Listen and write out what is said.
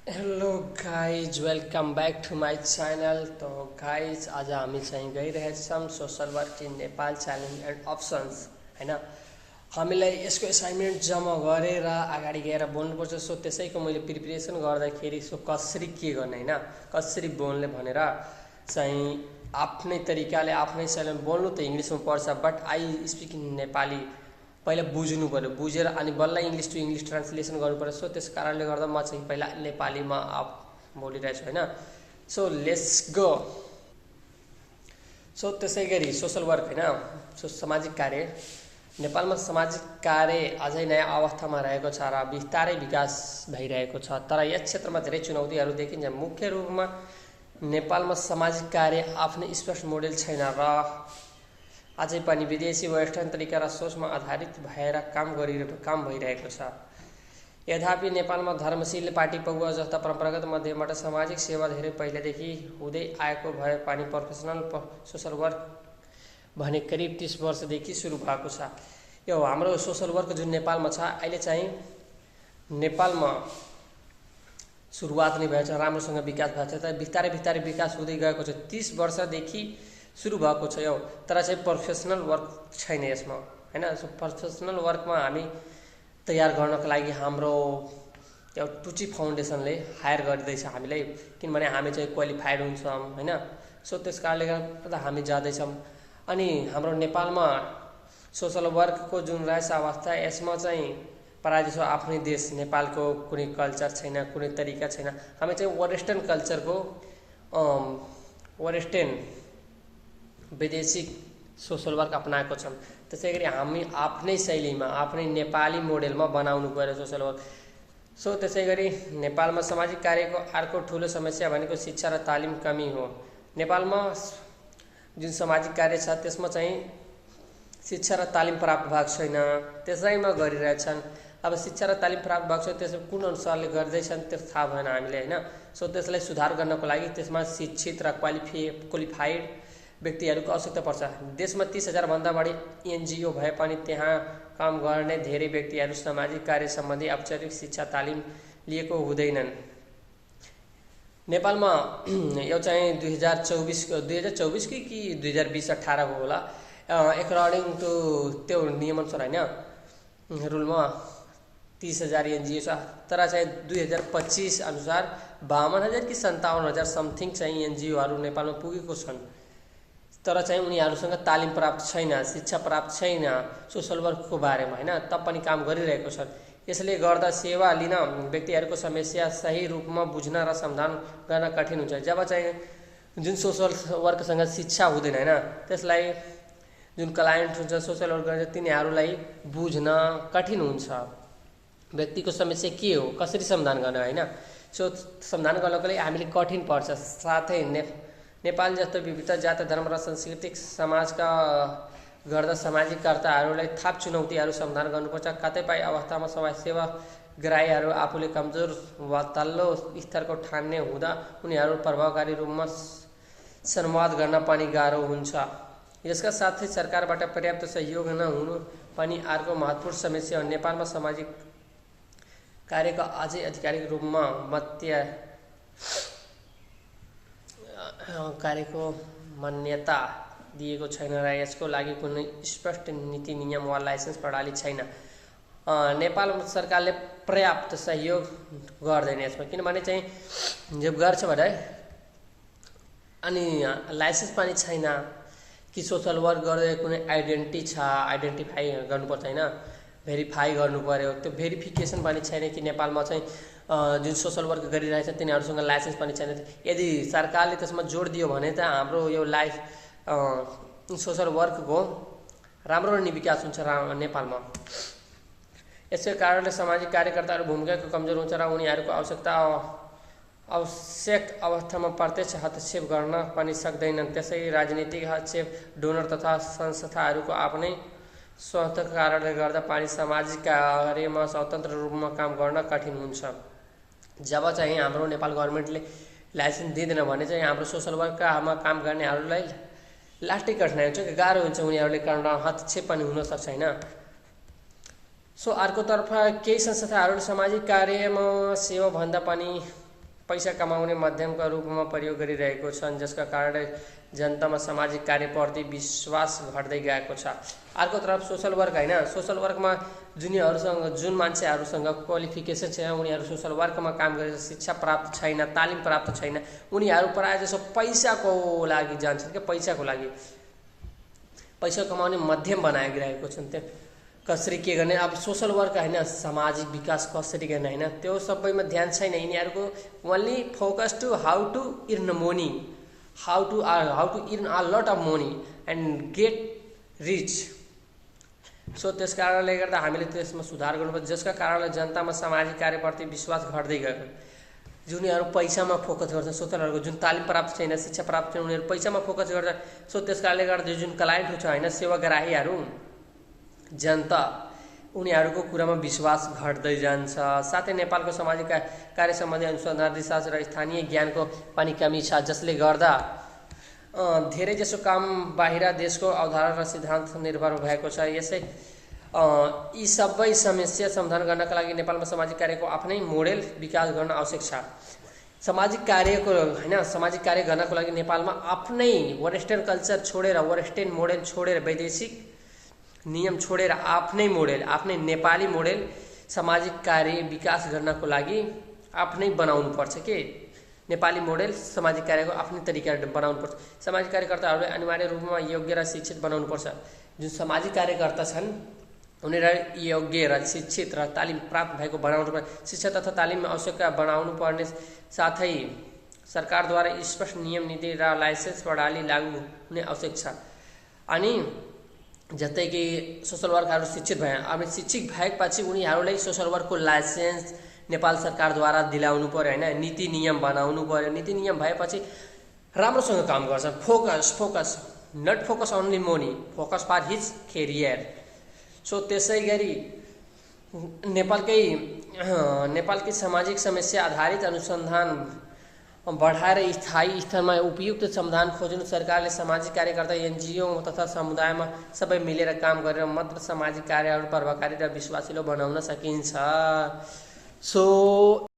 Hello guys, welcome back to my channel. So guys, आज हामी चाहिँ गइरहेछौँ social work in Nepal challenge and options होइन। हामीलाई यसको एसाइनमेन्ट जम्मा गरेर अगाडि गएर बोल्नुपर्छ। सो त्यसैको मैले प्रिपरेसन गर्दाखेरि कसरी के गर्ने होइन, कसरी बोल्ने भनेर चाहिँ आफ्नै तरिकाले आफ्नै शैलीमा बोल्नु त इङ्ग्लिसमा पर्छ, but I speak in Nepali पहिला बुझ्नु पऱ्यो। बुझेर अनि बल्ल इङ्ग्लिस टु इङ्ग्लिस ट्रान्सलेसन गर्नु पऱ्यो। सो त्यस कारणले गर्दा म चाहिँ पहिला नेपालीमा बोलिरहेछु होइन। So let's go. सो त्यसै गरी सोसल वर्क होइन, सो सामाजिक कार्य नेपालमा सामाजिक कार्य अझै नयाँ अवस्थामा रहेको छ र बिस्तारै विकास भइरहेको छ। तर यस क्षेत्रमा धेरै चुनौतीहरू देखिन्छ। मुख्य रूपमा नेपालमा सामाजिक कार्य आफ्नै स्पष्ट मोडेल छैन र अझै पनि विदेशी वेस्टर्न तरिका र सोचमा आधारित भएर काम भइरहेको छ। यद्यपि नेपालमा धर्मशील पार्टी पौवा जस्ता परम्परागत माध्यमबाट सामाजिक सेवा धेरै पहिलेदेखि हुँदै आएको भए पनि प्रोफेसनल सोसल वर्क भने करिब 30 वर्षदेखि सुरु भएको छ। यो हाम्रो सोसल वर्क जुन नेपालमा छ अहिले चाहिँ नेपालमा सुरुवात नै भएछ, राम्रोसँग विकास भएको छ। तर बिस्तारै बिस्तारै विकास हुँदै गएको छ। 30 वर्षदेखि सुरु भएको छ यो, तर चाहिँ प्रोफेसनल वर्क छैन यसमा होइन। सो प्रोफेसनल वर्कमा हामी तयार गर्नको लागि हाम्रो त्यो टुची फाउन्डेसनले हायर गरिँदैछ हामीलाई, किनभने हामी चाहिँ क्वालिफाइड हुन्छौँ होइन। सो त्यस कारणले गर्दा हामी जाँदैछौँ। अनि हाम्रो नेपालमा सोसल वर्कको जुन रहेछ अवस्था, यसमा चाहिँ प्रायःजसो आफ्नै देश नेपालको कुनै कल्चर छैन, कुनै तरिका छैन। हामी चाहिँ वेस्टर्न कल्चरको वेस्टर्न विदेशी सोसल वर्क अपनाएको छौँ। त्यसै गरी हामी आफ्नै शैलीमा आफ्नै नेपाली मोडेलमा बनाउनु पर्यो सोसल वर्क। सो त्यसै गरी नेपालमा सामाजिक कार्यको अर्को ठुलो समस्या भनेको शिक्षा र तालिम कमी हो। नेपालमा जुन सामाजिक कार्य छ त्यसमा चाहिँ शिक्षा र तालिम प्राप्त भएको छैन, त्यसैमा गरिरहेछन्। अब शिक्षा र तालिम प्राप्त भएको छ, त्यसमा कुन अनुसारले गर्दैछन् त्यो थाहा भएन हामीले होइन। सो त्यसलाई सुधार गर्नको लागि त्यसमा शिक्षित र क्वालिफाइड व्यक्तिहरूको आवश्यकता पर्छ। देशमा 30,000 भन्दा बढी एनजिओ भए पनि त्यहाँ काम गर्ने धेरै व्यक्तिहरू सामाजिक कार्य सम्बन्धी औपचारिक शिक्षा तालिम लिएको हुँदैनन्। नेपालमा यो चाहिँ 2024 कि 2020-18 हो होला, एकर्डिङ टु त्यो नियमअनुसार होइन, रुलमा 30,000 एनजिओ छ। तर चाहिँ 2025 अनुसार 52,000 कि 57,000 समथिङ चाहिँ एनजिओहरू नेपालमा पुगेको छन्। तर चाहिँ उनीहरूसँग तालिम प्राप्त छैन, शिक्षा प्राप्त छैन सोसल वर्कको बारेमा होइन, तब पनि काम गरिरहेको छन्। यसले गर्दा सेवा लिन व्यक्तिहरूको समस्या सही रूपमा बुझ्न र समाधान गर्न कठिन हुन्छ। जब चाहिँ जुन सोसल वर्कसँग शिक्षा हुँदैन होइन, त्यसलाई जुन क्लाइन्ट हुन्छ सोसल वर्क गर्छ तिनीहरूलाई बुझ्न कठिन हुन्छ। व्यक्तिको समस्या के हो, कसरी समाधान गर्ने होइन। सो समाधान गर्नको लागि हामीले कठिन पर्छ। साथै नेपाल जस्तो विविध जात धर्म र सांस्कृतिक समाजका गर्दा सामाजिककर्ताहरूलाई थप चुनौतीहरू समाधान गर्नुपर्छ। कतिपय अवस्थामा समाजसेवाग्राहीहरू आफूले कमजोर वा तल्लो स्तरको ठान्ने हुँदा उनीहरू प्रभावकारी रूपमा संवाद गर्न पनि गाह्रो हुन्छ। यसका साथै सरकारबाट पर्याप्त सहयोग नहुनु पनि अर्को महत्त्वपूर्ण समस्या हो। नेपालमा सामाजिक कार्यको अझै आधिकारिक रूपमा कार्यको मान्यता दिएको छैन र यसको लागि कुनै स्पष्ट नीति नियम वा लाइसेन्स प्रणाली छैन। नेपाल सरकारले पर्याप्त सहयोग गर्दैन यसमा, किनभने चाहिँ जब गर्छ भने अनि लाइसेन्स पनि छैन कि सोसल वर्क गर्दै कुनै आइडेन्टिटी छ, आइडेन्टिफाई गर्नुपर्छ होइन, भेरिफाई गर्नु पर्यो। त्यो भेरिफिकेसन पनि छैन कि नेपालमा चाहिँ जुन सोसल वर्क गरिरहेछ तिनीहरूसँग लाइसेन्स पनि छैन। यदि सरकारले त्यसमा जोड दियो भने त हाम्रो यो सोसल वर्कको राम्रो नै विकास हुन्छ नेपालमा। यसै कारणले सामाजिक कार्यकर्ताहरू भूमिकाको कमजोर हुन्छ र उनीहरूको आवश्यक अवस्थामा प्रत्यक्ष हस्तक्षेप गर्न पनि सक्दैनन्। त्यसै राजनीतिक हस्तक्षेप, डोनर तथा संस्थाहरूको आफ्नै स्वार्थका कारणले गर्दा पनि सामाजिक कार्यमा स्वतन्त्र रूपमा काम गर्न कठिन हुन्छ। जब चाहिँ हाम्रो नेपाल गभर्मेन्टले लाइसेन्स दिँदैन भने चाहिँ हाम्रो सोसल वर्कमा काम गर्नेहरूलाई लास्टै कठिनाइ हुन्छ, गाह्रो हुन्छ, उनीहरूले कारण हस्तक्षेप पनि हुनसक्छ होइन। सो अर्कोतर्फ केही संस्थाहरूले सामाजिक कार्यमा सेवा भन्दा पनि पैसा कमाउने माध्यमका रूपमा प्रयोग गरिरहेको छन्, जसका कारण जनतामा सामाजिक कार्यप्रति विश्वास घट्दै गएको छ। अर्कोतर्फ सोसल वर्क होइन, सोसल वर्कमा जुन मान्छेहरूसँग क्वालिफिकेसन छैन, उनीहरू सोसल वर्कमा काम गरेर शिक्षा प्राप्त छैन, तालिम प्राप्त छैन, उनीहरू प्रायःजसो पैसाको लागि जान्छन् क्या, पैसाको लागि पैसा कमाउने माध्यम बनाइरहेको छन्। त्यो कसरी के गर्ने, अब सोसल वर्क होइन, सामाजिक विकास कसरी गर्ने होइन, त्यो सबैमा ध्यान छैन यिनीहरूको। Only focus to how to earn money, how to earn a lot of money and get rich. So त्यस कारणले गर्दा हामीले त्यसमा सुधार गर्नुपर्छ, जसका कारणले जनतामा सामाजिक कार्यप्रति विश्वास घट्दै गयो। जुनीहरू पैसामा फोकस गर्छ, सोचलहरूको जुन तालिम प्राप्त छैन, शिक्षा प्राप्त छैन, उनीहरू पैसामा फोकस गर्छ। सो त्यस कारणले गर्दा जुन क्लाइन्ट छ होइन, सेवाग्राहीहरू, जनता, उनीहरूको कुरामा विश्वास घट्दै जान्छ। साथै नेपालको सामाजिक कार्य सम्बन्धी अनुसन्धान रिसर्च र स्थानीय ज्ञानको पनि कमी छ, जसले गर्दा धेरैजसो काम बाहिर देशको अवधारणा र सिद्धान्त निर्भर भएको छ। यी सबै समस्या समाधान गर्नका लागि नेपालमा सामाजिक कार्यको आफ्नै मोडेल विकास गर्न आवश्यक छ। सामाजिक कार्यको होइन, सामाजिक कार्य गर्नको लागि नेपालमा आफ्नै वेस्टर्न कल्चर छोडेर, वेस्टर्न मोडेल छोडेर, वैदेशिक नियम छोडेर आफ्नै मोडेल, आफ्नै नेपाली मोडेल सामाजिक कार्य विकास गर्नको लागि आफ्नै बनाउनु पर्छ के। नेपाली मोडेल सामाजिक कार्यको आफ्नै तरिका बनाउनु पर्छ। सामाजिक कार्यकर्ताहरूले अनिवार्य रूपमा योग्य र शिक्षित बनाउनु पर्छ। जुन सामाजिक कार्यकर्ता छन् उनीहरू योग्य र शिक्षित र तालिम प्राप्त भएको बनाउनु पर्छ। शिक्षा तथा तालिम आवश्यक बनाउनु पर्ने साथै सरकारद्वारा स्पष्ट नियम नीति र लाइसेन्स प्रणाली लागू हुने आवश्यक छ। अनि जस्तै कि सोसल वर्कहरू शिक्षित भए, अब शिक्षित भएपछि उनीहरूलाई सोसल वर्कको लाइसेन्स नेपाल सरकारद्वारा दिलाउनु पर्यो होइन, नीति नियम बनाउनु पर्यो। नीति नियम भएपछि राम्रोसँग काम गर्छ। Focus not focus only money, focus for his career. So त्यसै गरी नेपालकै सामाजिक समस्या आधारित अनुसन्धान बढाएर स्थायी स्तरमा उपयुक्त समाधान खोज्नु सरकारले सामाजिक कार्यकर्ता, एनजिओ तथा समुदायमा सबै मिलेर काम गरेर मात्र सामाजिक कार्यहरू प्रभावकारी र विश्वासिलो बनाउन सकिन्छ। सो